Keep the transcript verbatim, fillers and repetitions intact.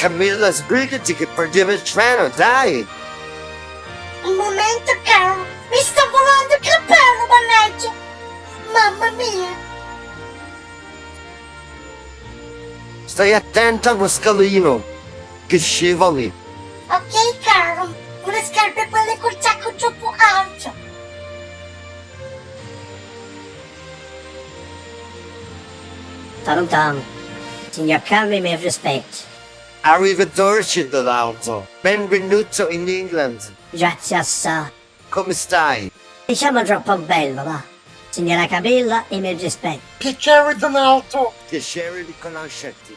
Camilla, sbrigati che perdiamo il treno, dai! Un momento, caro, mi sta volando il cappello, mannaggia! Mamma mia! Stai attenta al scalino, che scivoli! Ok, caro, con le scarpe quelle col tacco troppo alto. Tom Tom, signor Carlo, i miei rispetti. Arrivederci, Donaldo. Benvenuto in England. Grazie assai. Come stai? Diciamo troppo bello, va. Signora Camilla, i miei rispetti. Piacere, Donaldo. Piacere di conoscerti.